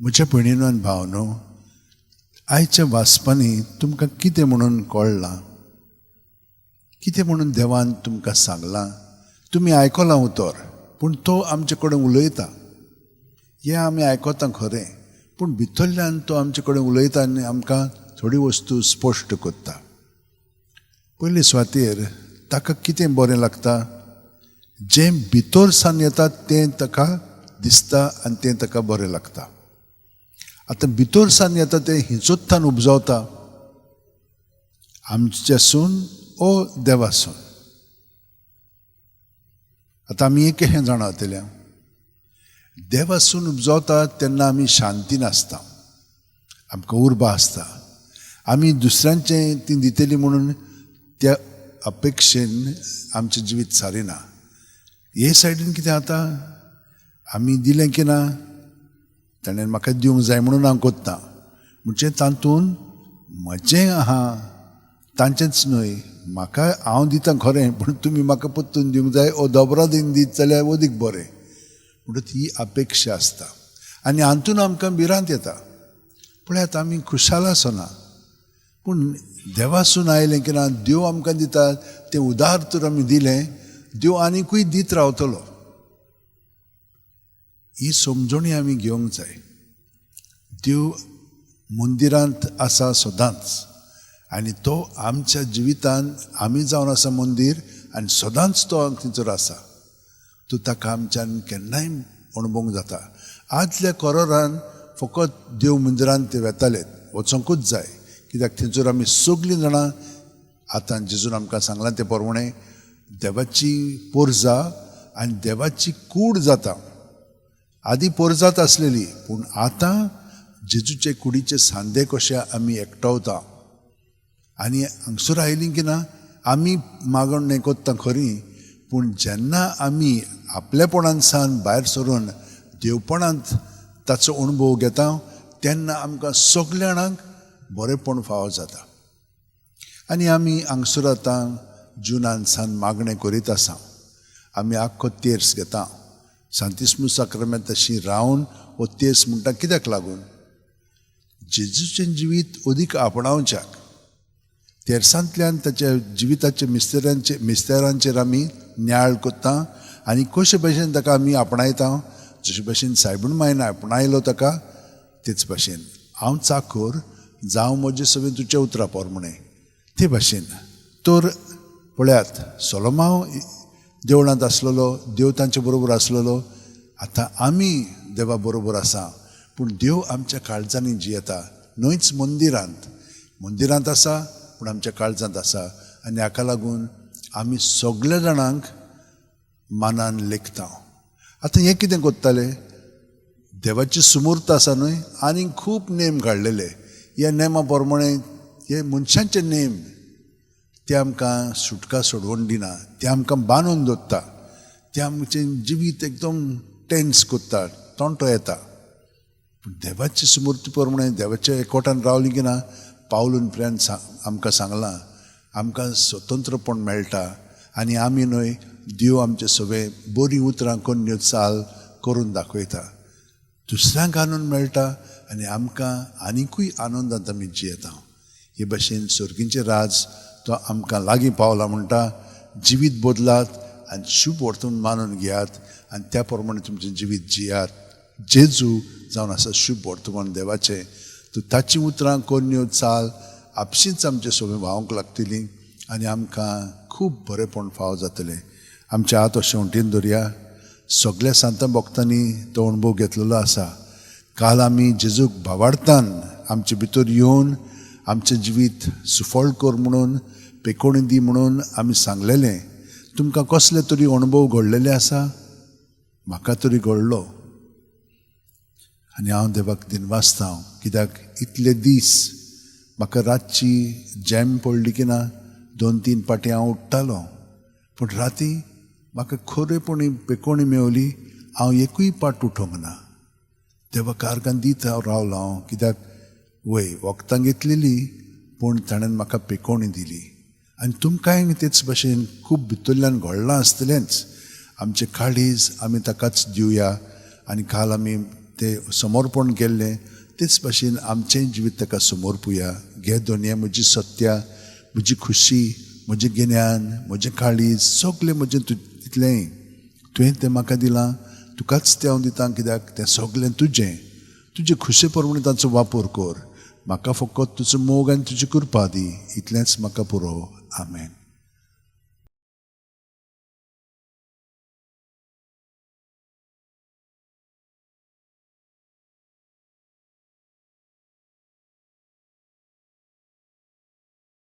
म्हज्या भयणीनो आनी भावनो, आयच्या वाचपांनी तुमकां कितें म्हणून कळ्ळां, कितें म्हणून देवान तुमकां सांगलां? तुमी आयकलां उतर, पूण तो आमचे कडेन उलयता हें आमी आयकता खरें, पूण भितरल्यान तो आमचे कडेन उलयता आनी आमकां थोडी वस्तू स्पश्ट करता. पयले सुवातेर ताका कितें बरें लागता, जें भितर सान येता तें ताका दिसता आनी तें ताका बरें लागता. आतां भितर सान येता तें हिंचोत्तान उपजावता, आमच्यासून ओ देवासून. आतां आमी एक हें जाणा जातले, देवासून उपजावता तेन्ना आमी शांतीन आसता, आमकां उर्बा आसता. आमी दुसऱ्यांचें ती दितली म्हणून त्या अपेक्षेन आमचें जिवीत सारिना. हे सायडीन कितें जाता, आमी दिलें की ना ताणें म्हाका दिवंक जाय म्हणून हांव कोत्ता, म्हणजे तातूंत म्हजें आहा तांचेंच न्हय, म्हाका हांव दिता खरें, पूण तुमी म्हाका परतून दिवंक जाय ओ दोबरादीन दीत जाल्यार अदीक बरें, म्हणटच ही अपेक्षा आसता आनी हातून आमकां भिरांत येता. पळयात, आमी खुशाल आसना, पूण देवासून आयलें की ना, देव आमकां दिता तें उदार तर आमी दिलें, देव आनिकूय दीत रावतलो. ही समजणी आमी घेवंक जाय. देव मंदिरांत आसा सदांच आनी तो आमच्या जिवितांत आमी जावन आसा मंदीर आनी सदांच तो थंयसर आसा. तो ताका आमच्यान केन्नाय अणभवूंक जाता. आदल्या कोरोरान फकत देव मंदिरांत ते वेताले, वचोंकूच जाय, कित्याक थंयसर आमी सगळीं जाणां आतां जेजून आमकां सांगलां तें प्रमाणें देवाची पोरजा आनी देवाची कूड जाता. आदी पोरजात आसलेली, पूण आतां जेजूचे कुडीचे सांदे कशे आमी एकठावता आनी हांगसर आयलीं की ना आमी मागण न्हय कोत्ता खरी, पूण जेन्ना आमी आपलेपणान सान भायर सरून देवपणांत ताचो अणभव घेता तेन्ना आमकां सगल्या जाणांक बरेंपण फावो जाता. आनी आमी हांगसर आतां जुनान सान मागणें करीत आसा. आमी आख्खो तेर्स घेता, सांतिस्मू साक्रामेंत तशी रावन हो तेर्स म्हणटा कित्याक लागून, जेजूचें जिवीत अदीक आपणावच्याक. तेर्सांतल्यान ताच्या जिविताचे मिस्तेरांचेर आमी न्याळ कोत्ता आनी कशे भशेन ताका आमी आपणायता, जशे भशेन सायबूण मायन आपणायलो ताका तेच भशेन हांव चाखोर जावं म्हजे सगळें तुज्या उतरा प्रमाणें ते भाशेन. तर पळयात, सोलोमांव देवळांत आसलेलो, देव तांचे बरोबर आसलेलो, आतां आमी देवा बरोबर आसा, पूण देव आमच्या काळजांनी जियेता, न्हयच मंदिरांत. मंदिरांत आसा पूण आमच्या काळजांत आसा आनी हाका लागून आमी सगल्या जाणांक मानान लेखता. आतां हें कितें कोत्ताले, देवाची सुमूर्त आसा न्हय, आनी खूब नेम काडलेले. ह्या नेमा प्रमाणे हे मनशांचे नेम ते आमकां सुटका सोडवण दिना, ते आमकां बांदून दवरता, ते आमचें जिवीत एकदम टेन्स कोत्ता, तोंटो येता. पूण देवाची सुमूर्ती प्रमाणे देवाच्या एकवटान रावली की ना, पावलून प्रियान आमकां सांगलां आमकां स्वतंत्रपण मेळटा आनी आमी न्हय देव आमचे सगळे बरीं उतरां कोन्न्यो चाल करून दाखयता, दुसऱ्यांक आनंद मेळटा आनी आमकां आनिकूय आनंदांत आमी जियेता. हे भशेन सर्गींचें राज तो आमकां लागीं पावला म्हणटा. जिवीत बदलात आनी शुभ वर्तमान मानून घेयात आनी त्या प्रमाणे तुमचें जिवीत जियात. जेजू जावन आसा शुभ वर्तमान देवाचें, तर ताचीं उतरां कोन्न्यो चाल आपशींच आमचे सगळें व्हांवंक लागतली आनी आमकां खूब बरेंपण फावो जातलें. आमच्या हात अशें वण्टीन दवरया. सगल्या सांतां भक्तांनी तो अणभव घेतलेलो आसा. काल आमी जेजूक भावार्थान आमचे भितर येवन आमचें जिवीत सुफळ कर म्हणून, पेकोणी दी म्हणून आमी सांगलेलें. तुमकां कसले तरी अणभव घडलेले आसा? म्हाका तरी घडलो आनी हांव देवाक दिनवासता, कित्याक इतले दीस म्हाका रातची जॅम पडली की ना 2-3 पाटी हांव उठ्ठालो, पूण राती म्हाका खरेपणी पेकोणी मेवली, हांव एकूय पाट उठोंक ना. देवा कारगान दीत हांव रावलो हांव, कित्याक वय वखदां घेतलेली पूण ताणें म्हाका पेकोणी दिली. आनी तुमकांय तेच भशेन खूब भितरल्यान घडलां आसतलेंच. आमचें काळीज आमी ताकाच दिवया. आनी काल आमी तें समर्पण केल्लें तेच भाशेन आमचेंय जिवीत ताका समर्पुया. घे धनया म्हजी सत्या, म्हजी खुशी, म्हजें गिन्यान, म्हजें काळीज, सगळें म्हजें तितलेंय तुवें तें म्हाका दिलां, तुकाच तें हांव दितां, कित्याक तें सगळें तुजें. तुजे खुशे प्रमाणे तांचो वापर कर. म्हाका फकत तुजो मोग आनी तुजी कृपा दी, इतलेंच म्हाका पुरो. आमेन.